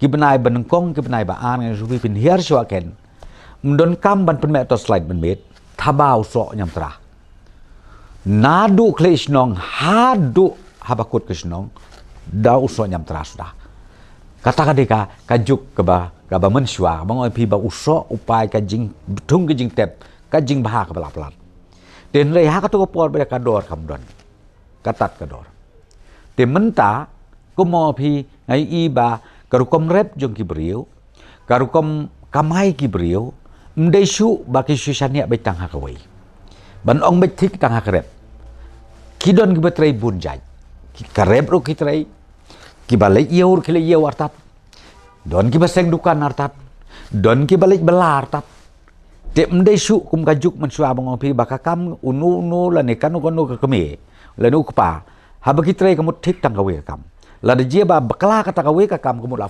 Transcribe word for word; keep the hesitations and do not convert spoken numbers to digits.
ki bnai ba nyngkong, ki bnai ba ar, ngan shu pynhiar shuwa ken. Ym don kam ban pynmih torchlight mynmiet, thabar u soh ñiamtra. Naduh khlei shnong haduh haba kut ka shnong, da u soh ñiamtra suda. Kata ka dei ka, ka juk kaba, kaba mynshuwa, kaba nga ong ïa phi ba u soh u pait ka jing, thung ka jingtep, ka jingbha kaba la palat. Te hynrei ha kato ka por ba ka dor kam don. Ka tad ka dor. Te mynta, kumno phi nga ïohi ba ka rukom rep jong ki briew, ka rukom kamai ki briew, ym dei shuh ba ki shu shaniah beit tang ha kawei. Ban ong beit thik tang ha ka rep. Ki don kiba trei bun jait. Ki ka rep ruh ki trei. Kiba leit ïew ruh ki leit ïew artat. Don kiba seng dukan artat. Don kiba leit bylla artat. Te ym dei shuh kum ka juk mynshuwa ba nga ong ïa phi ba ka kam uno uno lane kano kano ka kmie lane u kpa, haba ki trei ka mut thik tang kawei ka kam. Lada jia ba bakla kata kawei ka kam ka mut la